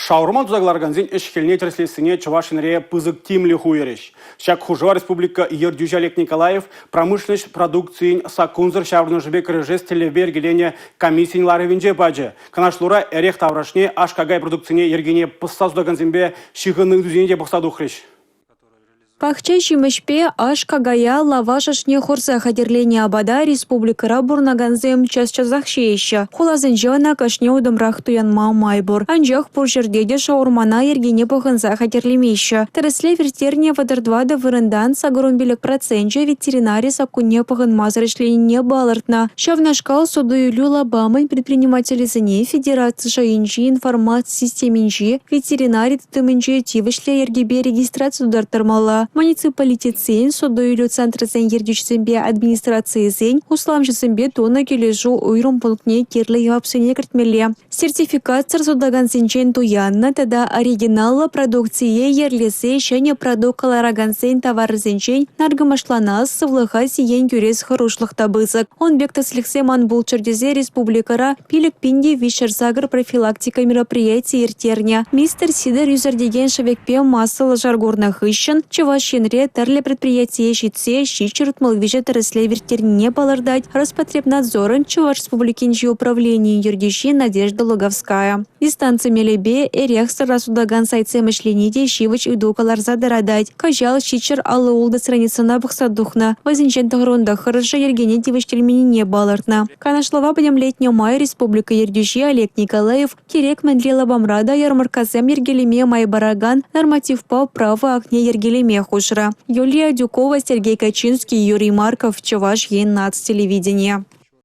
Шаурма туса кӑларакансен ӗҫ-хӗлне тӗрӗслессине Чӑваш Енре пысӑк тимлӗх уйӑрӗҫ. Ҫак хушӑва республика ертӳҫи Олег Николаев промышленноҫ продукцийӗн саккунсӑр ҫаврӑнӑшӗпе кӗрешес тӗллевпе йӗркеленӗ комиссин ларӑвӗнче пачӗ. Канашлура эрех таврашне, аш-какай продукцине йӗркене пӑсса сутакансемпе ҫыхӑннӑ ыйтусене те пӑхса тухрӗҫ. Пахча ҫимӗҫпе аш-какая лаваш ӑшне хурса хатӗрленӗ апата республикӑра пурӑнакансем час-часах ҫиеҫҫӗ. Хуласенче ӑна кашни утӑмрах туянма май пур. Анчах пур ҫӗрте те шаурмана йӗркене пӑхӑнса хатӗрлемеҫҫӗ. Тӗрӗслев ирттернӗ 34 вырӑнтан 85 проценчӗ ветеринари саккунне пӑхӑнмасӑр ӗҫленине палӑртнӑ. Ҫавнашкал суту-илӳ лапамӗн предпринимателӗсене федераци шайӗнчи информаци системинчи ветеринари тытӑмӗнче тивӗҫлӗ йӗркепе регистраци тутарттармалла. Муниципалитетсен, суту-илӳ центрӗсен ертӳҫисемпе администрацийӗсен усламҫӑсемпе тунӑ килӗшӳ уйрӑм пунктне кирлӗ явапсене кӗртмелле. Сертификатсӑр сутакансенчен туяннӑ тата оригиналлӑ продукцие йӗрлесе ҫӗнӗ продукт кӑларакансен таварӗсенчен наркӑмӑшланас, сывлӑха сиен кӳрес хӑрушлӑх та пысӑк. Ун пек тӗслӗхсем ан пулччӑр тесе республикӑра 5308 профилактика мероприятийӗ ирттернӗ. «Мистер Сидор» ӳсӗртекен шӗвекпе массӑллӑ шар курнӑ хыҫҫӑн Чӑваш Енре тӗрлӗ предприятие ҫитсе 763 тӗрӗслев ирттернине палӑртать Роспотребнадзорӑн Чӑваш Республикинчи управленийӗн ертӳҫи Надежда Луговская. Дистанци мелӗпе эрех-сӑра сутакан сайтсем ӗҫлени те ҫивӗч ыйту кӑларса тӑратать. Кӑҫал 756 страницӑна пӑхса тухнӑ, вӗсенчен 99-шӗ йӗркене тивӗҫтерменнине палӑртнӑ. Канашлӑва пӗтӗмлетнӗ май республика ертӳҫи Олег Николаев кирек мӗнле лапамра та ярмӑрккасем йӗркелеме май паракан нормативпа право актне йӗркелеме хушрӗ. Юлия Адюкова, Сергей Качинский, Юрий Марков, Чӑваш Ен наци телевиденийӗ.